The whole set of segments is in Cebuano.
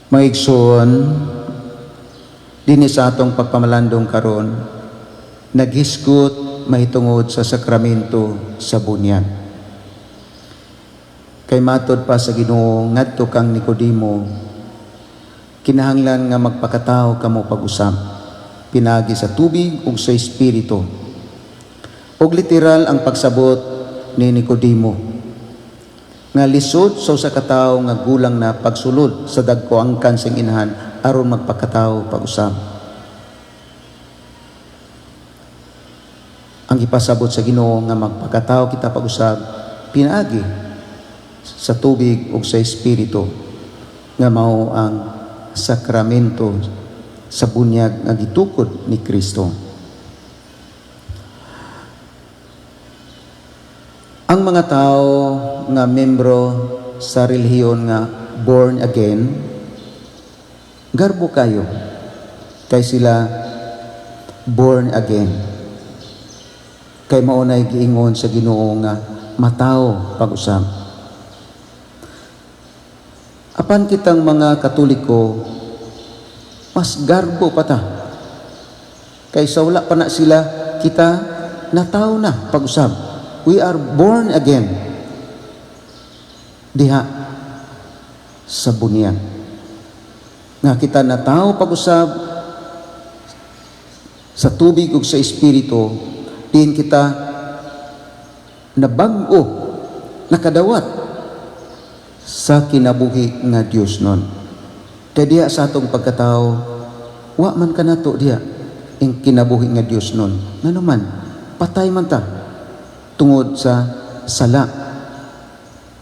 Mga igsoon, dinhi sa atong pagpamalandong karon, naghisgot mahitungod sa sakramento sa bunyag. Kay matod pa sa Ginoo ngadto kang Nicodemo, kinahanglan nga magpakatao kamo pag-usab pinaagi sa tubig ug sa espiritu. Og literal ang pagsabot ni Nicodemo nga lisod sa usa ka tawo nga gulang na pagsulod sa dagko angkan sa inahan aron magpakatao pag-usab. Ang ipasabot sa Ginoo nga magpakatao kita pag-usab pinaagi sa tubig ug sa espiritu, nga mao ang sakramento sa bunyag nga gitukod ni Kristo. Ang mga tao nga membro sa relihiyon nga born again, garbo kayo kay sila born again. Kay mao nay giingon sa Ginoo nga matawo pag-usab. Apan kitang mga Katoliko, mas garbo pa ta. Kaysa wala pa na sila, kita natawo na pag-usab. We are born again. Diha sa bunyag. Nga kita natawo pag-usab sa tubig ug sa espiritu, diin kita nabag-o, nakadawat sa kinabuhi nga Dios nun. Kay diha sa atong pagkatao, wa man kanato diha ing kinabuhi nga Dios nun. Ngano man, patay man ta tungod sa sala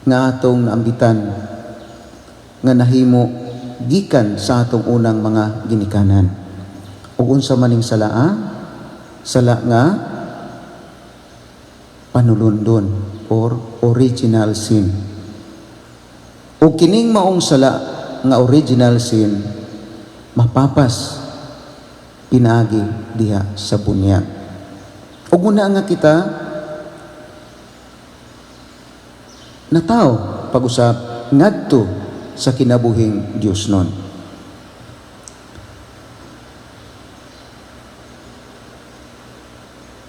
nga atong naambitan nga nahimo gikan sa atong unang mga ginikanan. Ug unsa man ning sala? Ah? Sala nga panulundon or original sin. Ug kining maong sala nga original sin mapapas pinaagi diha sa bunyag. Ug una nga kita natawo pag-usab ngadto sa kinabuhing Dios nun.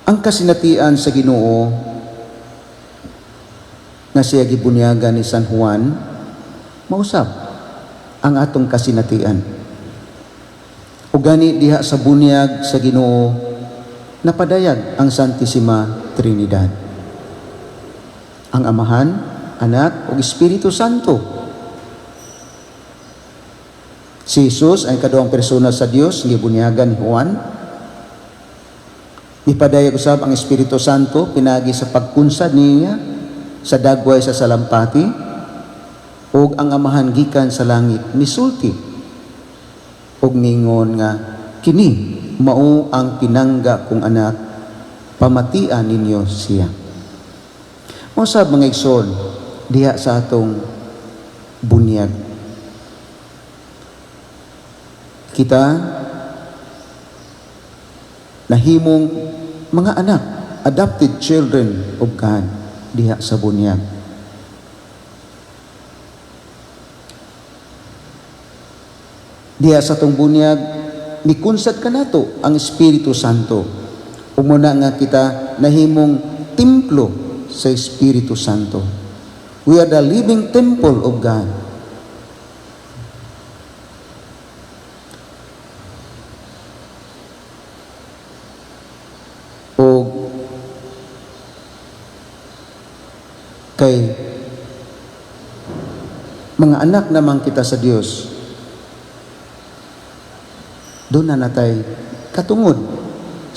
Ang kasinatian sa Ginoo nga siya gibunyagan ni San Juan, mausab ang atong kasinatian. O gani diha sa bunyag sa Ginoo napadayag ang Santissima Trinidad. Ang Amahan, Anak ug Espiritu Santo. Si Jesus ang kaduhang persona sa Dios gibunyagan ni Juan. Ipadayag usab ang Espiritu Santo pinagi sa pagkunsad niya sa dagway sa salampati, ug ang Amahan gikan sa langit misulti ug ningon nga kini mao ang pinangga kong anak, pamatian ninyo siya. Mao sab, mga igsoon, diha sa atong bunyag, kita nahimong mga anak, adopted children of God diha sa bunyag. Diha sa atong bunyag, mikunsad kanato ang Espiritu Santo. Umuna nga kita nahimong templo sa Espiritu Santo. We are the living temple of God. O kay mga anak naman kita sa Dios, doon na natay katungod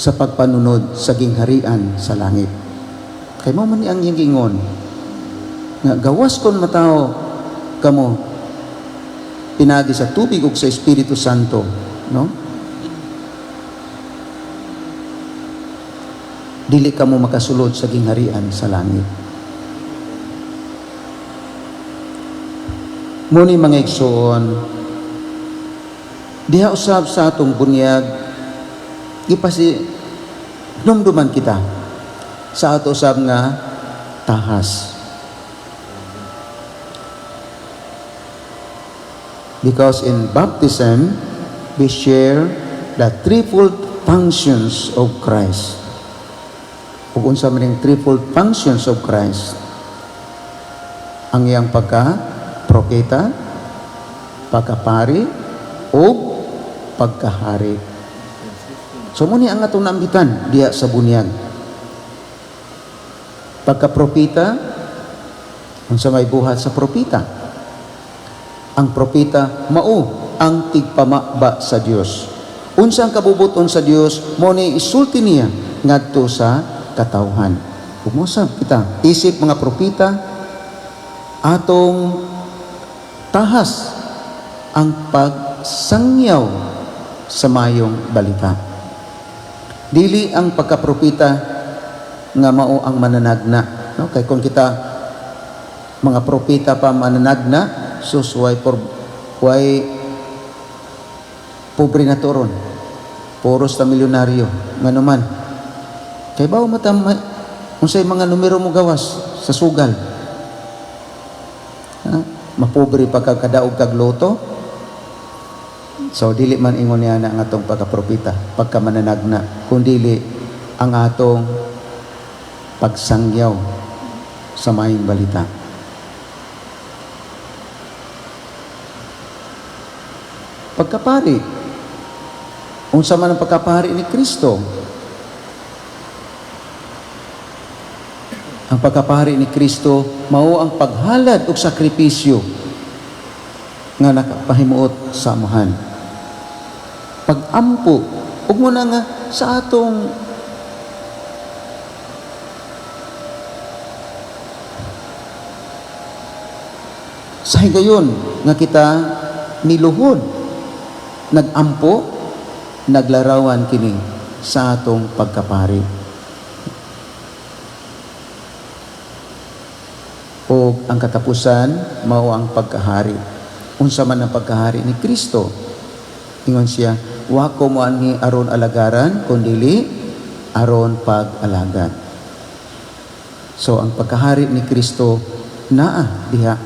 sa pagpanunod sa gingharian sa langit. Kay mao man ni ang iyang giingon nga gawas kon matawo kamo pinagi sa tubig ug sa Espiritu Santo, no? Dili kamo makasulod sa gingharian sa langit. Muni, mga igsoon, diha usab sa atong bunyag, gipasi numduman kita sa ato usab nga tahas. Because in baptism, we share the threefold functions of Christ. Ug unsa man ning threefold functions of Christ? Ang iyang pagka propeta, pagkapari, ug pagkahari. So mao ni ang atong naambitan diha sa bunyag. Pagka-propeta, unsa may buhat sa propeta? Ang propeta mao ang tigpamaba sa Dios. Unsa ang kabubuton sa Dios, mao ni isulti niya ngadto sa katawhan. Umosab kita isip mga propeta, atong tahas ang pagsangyaw sa mayong balita. Dili ang pagkapropeta nga mao ang mananagna, no? Kay kung kita mga propeta pa mananagna, sus, way por way pobre na to ron. Puros ta milyonaryo. Ngano man? Kay bawo mata unsay mga numero mo gawas sa sugal. Ha? Mapobre pa kag kadaog kag lotto. So dili man ingon niya na ang atong pagkapropeta, pagkamananagna, kundi ang atong pagsangyaw sa maayong balita. Pagkapari, unsa man ang pagkapari ni Kristo? Ang pagkapari ni Kristo mao ang paghalad og sakripisyo nga nakapahimuot sa amahan. Pag-ampo ug muna nga sa atong sa higayon nga kita niluhod, nagampo, naglarawan kini sa atong pagkapari. O ang katapusan mao ang pagkahari. Unsa man ang pagkahari ni Kristo? Ingon siya, "Wa ko moanhi aron alagaran, kundili aron pag-alagad." So ang pagkahari ni Kristo naa diha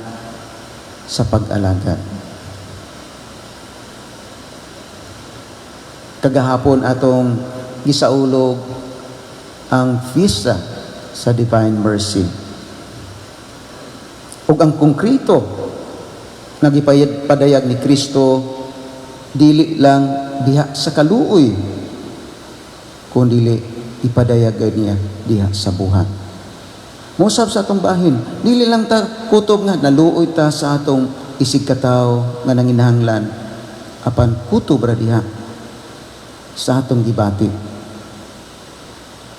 sa pag-alagad. Kagahapon atong gisaulog ang fiesta sa Divine Mercy. Ug ang konkreto nga gipadayag ni Kristo dili lang diha sa kaluoy, kundi ipadayag niya diha sa buhat. Mosab sa atong bahin, dili lang ta kutob nga naluoy ta sa atong isig katawo nga nanginahanglan, apan kutob ra diha sa atong gibati.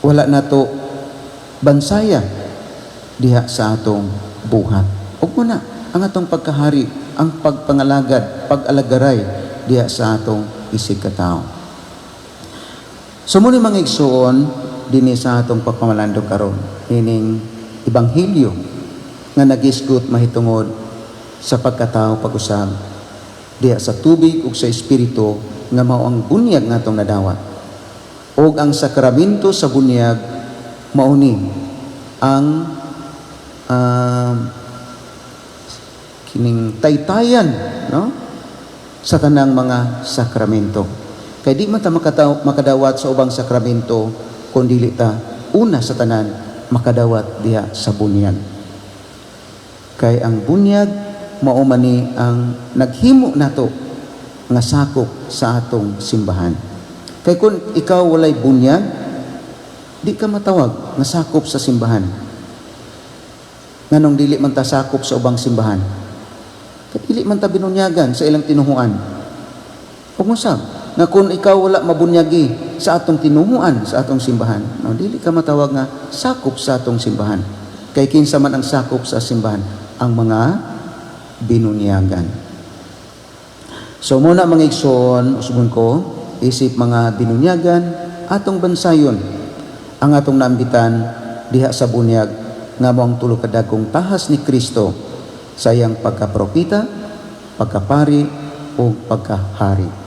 Wala nato bansaya diha sa atong buhat. Ug muna ang atong pagkahari, ang pagpangalagad, pag-alagaray diha sa atong isig katawo. So muni mga igsuon, dinhi sa atong pagpamalandong karon, ining ebanghelyo nga nagisgot mahitungod sa pagkatao pag-usab diha sa tubig ug sa espiritu nga mao ang bunyag nga atong nadawat. Og ang sakramento sa bunyag mao ni ang kining taytayan, no, sa tanang mga sakramento. Kay di man ta makadawat sa ubang sakramento kung dili ta una sa tanan makadawat diha sa bunyag. Kay ang bunyag mao man ni ang naghimo nato nga sakop sa atong simbahan. Kay kung ikaw walay bunyag, di ka matawag nga sakop sa simbahan. Nganong dili man ta sakop sa ubang simbahan? Kay dili man ta binunyagan sa ilang tinuhuan. Ug usab nga kung ikaw wala mabunyagi sa atong tinuhuan, sa atong simbahan, no, dili ka matawag nga sakop sa atong simbahan. Kay kinsa man ang sakop sa simbahan? Ang mga binunyagan. So muna mga igsoon, usbon ko, isip mga binunyagan, atong bansayon ang atong naambitan diha sa bunyag nga mao ang tulo ka dagkong tahas ni Kristo sa iyang pagkapropita, pagkapari ug pagkahari.